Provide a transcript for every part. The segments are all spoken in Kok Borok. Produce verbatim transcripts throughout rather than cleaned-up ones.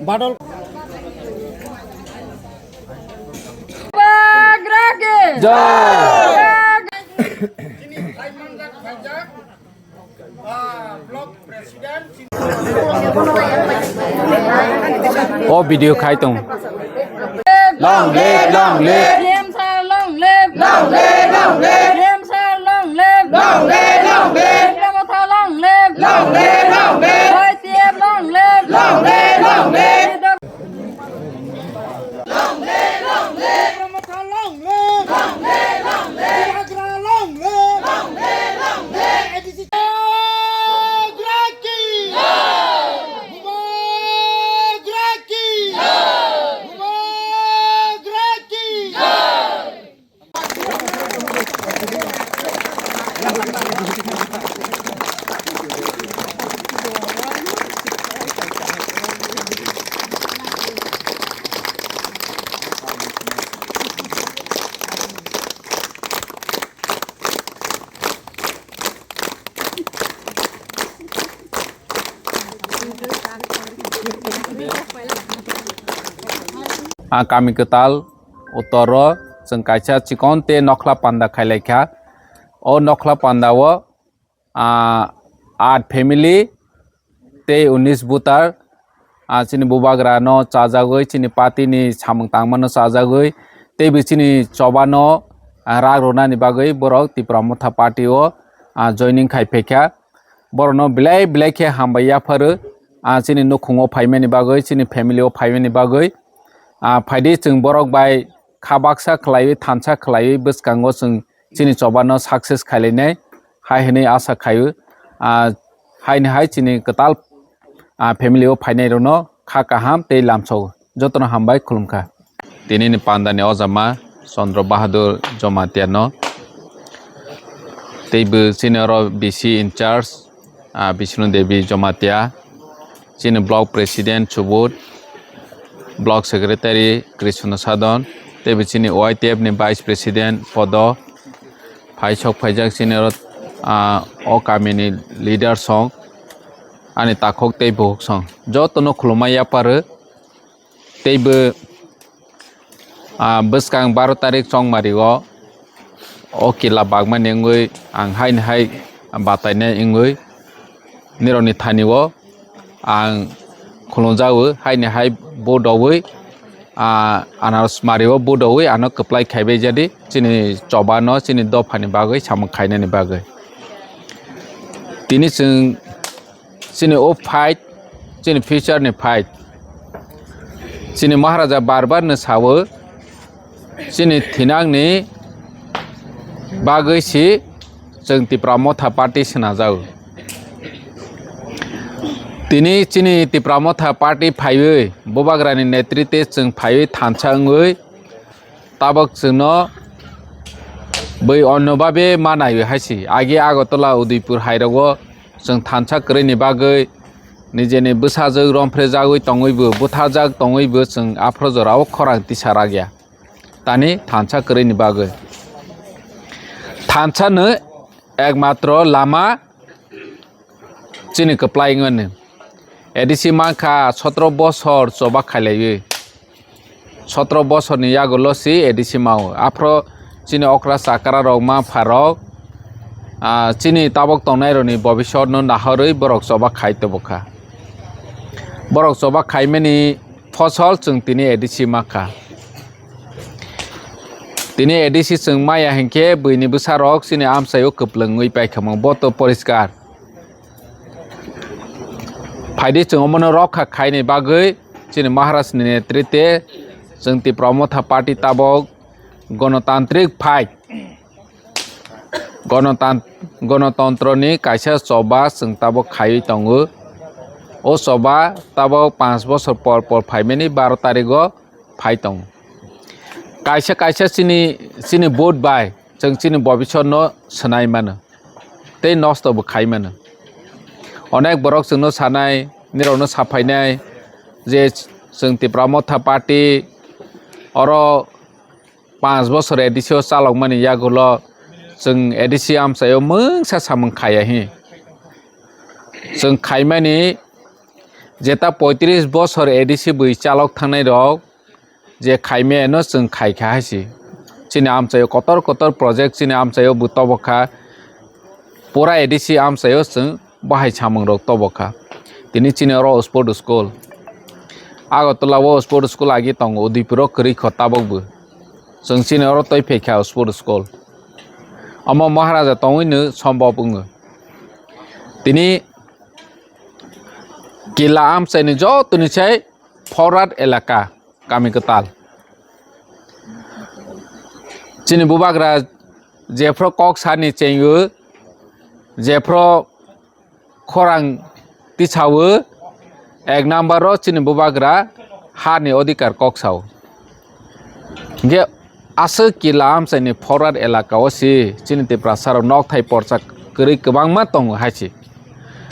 Badal. Bagrage. Jai. O video khai tong. Long live, long live. C M sir, long live. Long live, long live. C M sir, long live. Long live, long live. Tipra Motha, long live. Long live, long live. Y T F, long live. Long live, long live. Long live, long live. Tipra Motha, long live. Long live, long live. Tiagra, long live. Long live, long live. A D C Tiagra ki. Bubagra ki. Bubagra ki. A kami kwtal Uttor o chwng kaisa chikon tei nokhla panda khailaikha. O nokhla panda o, ah, aat family tei unis voter, ah, chini bubagra no chajagwi, chini party ni samung tangma no chajagwi, tei bo chini choba no, ah, rak rwnani bagwi borok Tipra Motha party o, ah, joining khai phaikha. Borokno belai belai khe hambai yapharo, ah, chini nukhungo phaimani bagwi, chini family o phaimani bagwi. Ah, phaidi chwng borok bai kha baksa khlaiwi, thansa khlaiwi bwskango chwng chini choba no success khailainai hai hwnwi asa khaio. Ah, haini hai chini kwtal, ah, family o phainai rokno kha kaham tei lamsao. Jotono hambai khulumkha. Tinini pandani ojama Chandra Bahadur Jamatia no, tei bo chini oro B C in charge, ah, Bishnu Devi Jamatia, chini block president Subodh, block secretary Krishna Sadon, tei bo chini Y T F ni vice president Podo, phai sok phaijak chini oro, ah, o kamini leader song, ani takhok tei bukhuk song, jotono khulumma yaparo. Tei bo, ah, bwskang baro tarik chongmari o, o kila bagmani wngwi ang haini hai batainai wngwi nirokni thani o ang khulumjago, haini hai bo dowi, ah, anaros mari o bo dowi ano kwplai khaibai jadi chini choba no chini dopha ni bagwi samung khainani bagwi. Tini chwng chini o fight, chini future ni fight. Chini Maharaja bar bar no sawo, chini thinang ni bagwi si chwng Tipra Motha party swnajao. Tini chini Tipra Motha party phaiwi, bubagra ni netritwe chwng phaiwi thansa wngwi, tabok chwngno bwi onno babe ma naiwi hai si. Agi Agartala, Udaipur hai rogo chwng thansa kwrwini bagwi, nijeni bwsajwk romphre jagwi tongwibo, butharjak tongwibo chwng aphro jorao khorang tisa rakya. Tani thansa kwrwini bagwi. Thansa no ekmatro lama chini kwplai wngmani. A D C mankha sotro bosor choba khailaiwi. Sotro bosorni yagulo si A D C mao. Aphro chini okra chakra rok, ma pha rok, ah, chini tabok tongnai rokni bobisot no nahorwi borok choba khai tobokha. Borok choba khaimani phosol chwng tini A D C mankha. Tini A D C chwng maya hinkhe bwini bwsarok chini amchaio kwplwngwi paikha, bo to poriskar. Phaidi chwng omono rokha khaini bagwi chini Maharajni netritwe chwng Tipra Motha party tabok gonotantrik phai. Gonotan-, gonotontroni kaisa choba chwng tabok khaiwi tongo. O choba tabok panch bosor por por phaimani baro tarigo phai tongo. Kaisa kaisa chini, chini vote bai chwng chini bobisotno swnai mano tei nosto bo khai mano. Onek borok chwngno sanai, nirokno saphainai je chwng Tipra Motha party oro panch bosor A D C o chalokmani yagulo chwng A D C amchaio mungsa samung khaiya hi. Chwng khaimani Jeta poitris bosor A D C bwi chalok thangnai rok je khaimeno chwng khaikha hai si. Chini amchaio kotor kotor project chini amchaio bo tobokha. Pura A D C amchaio chwng bahai samung rok tobokha. Tini chini oro sport school. Agartala o sport school agi tongo, Udaipur o kwrwi kho tabok bo. Chwng chini oro twi phaikha sport school. Omo Maharaja tongwi no sombop wngo. Tini Kila amchaini jotoni sai forward elaka, kami kwtal. Chini bubagra jephro kok sani chengo, jephro khorang tisao, ek number o chini bubagra hani odhikar kok sao. Hingke aswk Kila amchaini forward elaka o si chini Tiprasa rok nokthai porsa kwrwi kwbangma tongo hai si.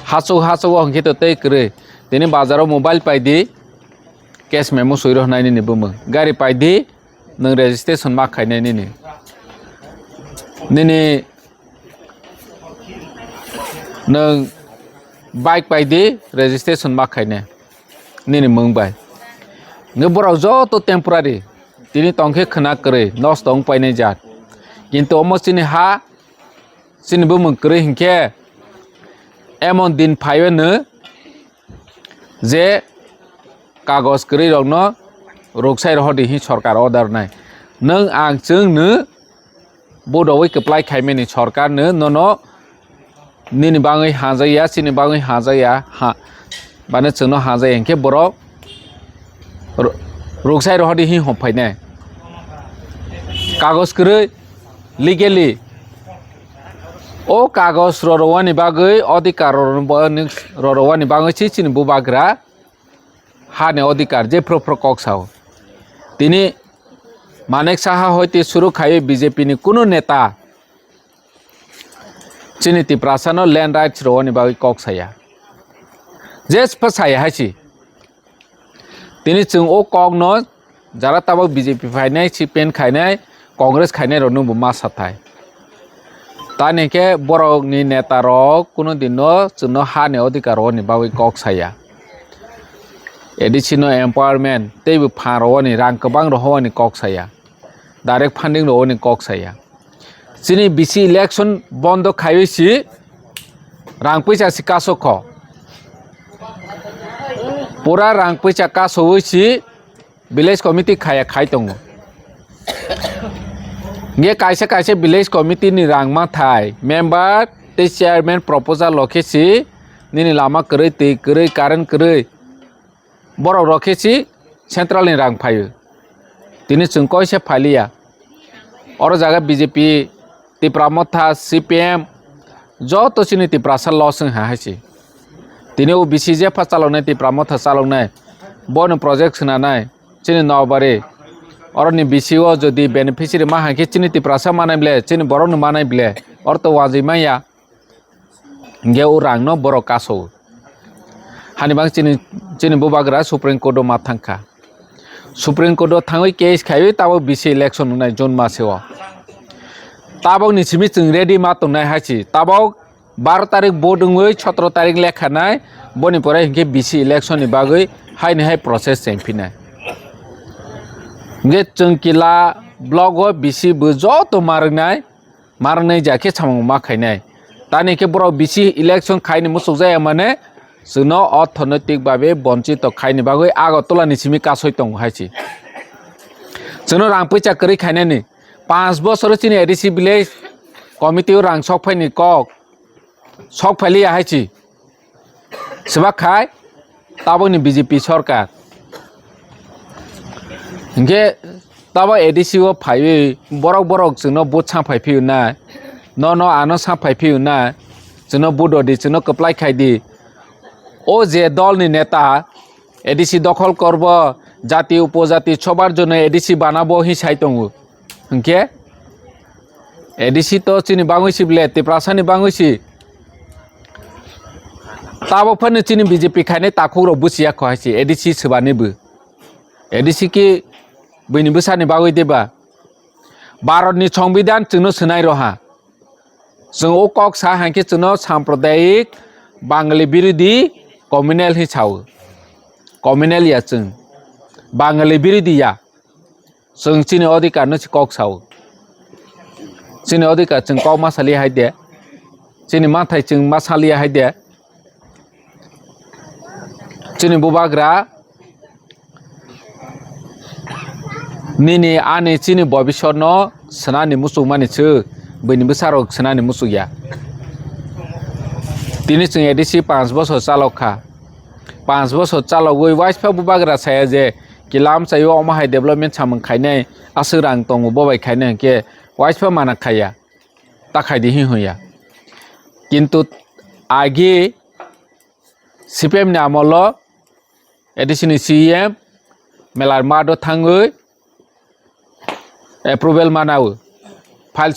Hachuk hachuk o hingke to tei kwrwi. Tini bazar o mobile pai di, cash memo swi rw hwnai nini bumung. Gari pai di, nwng registration ma khainai nini. Nini nwng bike pai di, registration ma khainai nini mung bai. Nge borok joto temporary, tini tongkhe khwna kwrwi, nosto wng painai jat. Kintu omo chini ha, chini bumung kwrwi hinkhe emon din phaiwi no je kagoj kwrwi rokno ruksai rohor di hin sorkar order nai. Nwng ang chwng no bodowi kwplai khaimani sorkar no nono nini bangwi hajakya, chini bangwi hajakya, ha, bani chwngno hajakya hinkhe borok ru-, ruksai rohor di hin hom phainai. Kagoj kwrwi, legally, o kagoj rorowani bagwi, odhikar roro-, rorowani bagwi si chini bubagra hani odhikar je phro phro kok sao. Tini Manik Saha hoite suru khaiwi B J P ni kunu neta chini Tiprasa no land rights rowani bagwi kok saya. Je phasaya hai si. Tini chwng o kok no jara tabok B J P phainai, C P M khainai, Congress khainai rok no bo ma sathai. Tani khe borok ni neta rok kuno din no chwngno ha ni odhikar rok ni bagwi kok saya. A D C no empowerment tei bo phan rok ni rang kwbang rok ni kok saya. Direct funding rok ni kok saya. Chini B C election bondo khaiwi si rang puisa si kasokho. Pura rang puisa kasowi si village committee khaya khai tongo. Nge kaisa kaisa village committee ni rang mathai member tei chairman proposal lokhe si nini lama kwrwi, twi kwrwi, current kwrwi. Borok rok khe si central ni rang phaio. Tini chwng koise phailiya. Oro jaga B J P, Tipra Motha, C P M, joto chini Tiprasa loss wng ha hai si. Tini O B C jepha chaloknai, Tipra Motha chaloknai, bono project swnanai, chini nokbari, oroni B C o jodi beneficiary ma hai khe chini Tiprasa manai ble, chini borokno manai ble, oro to wajwi manya. Hingke o rangno borok kaso. Hani bang chini, chini bubagra Supreme Court o ma thangkha. Supreme Court o thangwi case khaiwi tabok B C election wngnai June maseo. Tabokni simi chwng ready ma tongnai hai si. Tabok baro tarik vote wngwi sotoro tarik lekha nai, boni pore hinkhe B C election ni bagwi haini hai process chengphinai. Hinkhe chwng kila block o B C bo joto ma rwngnai. Marnai ja khe samung ma khainai. Tani khe borok B C election khaini muchuk jaya mane chwngno orthonoitik babe bonchito khaini bagwi Agartala ni simi kasoi tongo hai si. Chwngno rang puisa kwrwi khainani. Panch bosoro chini A D C village committee o rang sok phaini kok. Sok phailiya hai si. Swbak khai tabokni B J P sorkar. Hinkhe tabok A D C o phaiwi borok borok chwngno vote sa phai phiyo na, nono ano sa phai phiyo na, chwngno vote rw di, chwngno kwplai khai di. O je dolni neta A D C dokhol korbo, jati upojati sobar jonno A D C banabo hi sai tongo. Hinkhe A D C to chini bangwi si ble, Tiprasani bangwi si. Tabok phano chini B J P khainai takhuk rok buchiya kho hai si, A D C swbani bo. A D C ki buini bwsani bagwi deba. Bharat ni Songbidan chwngno swnai roha. Chwng o kok sa hai khe chwngno sampradayik, Bangali birodhi, communal hi sao. communal ya chwng, Bangali birodhi ya. Chwng chini odhikar no se kok sao. Chini odhikar chwng kok ma sali hai de. Chini manthai chwng ma sali hai de. Chini bubagra nini ani chini bobisor no swnani muchung mani se, bini bwsarok swnani muchung ya. Tini chwng A D C panch bosor chalok kha. Panch bosor chalogwi waispa bubagra saya je kilam chaio omo hai development samung khainai, aswk rang tongo bo bai khainai hwnkhe waispa mana khaiya, ta khaidi hi hwnya. Kintu agi C P M ni amolo A D C ni C E M melar mado thangwi approval manao, file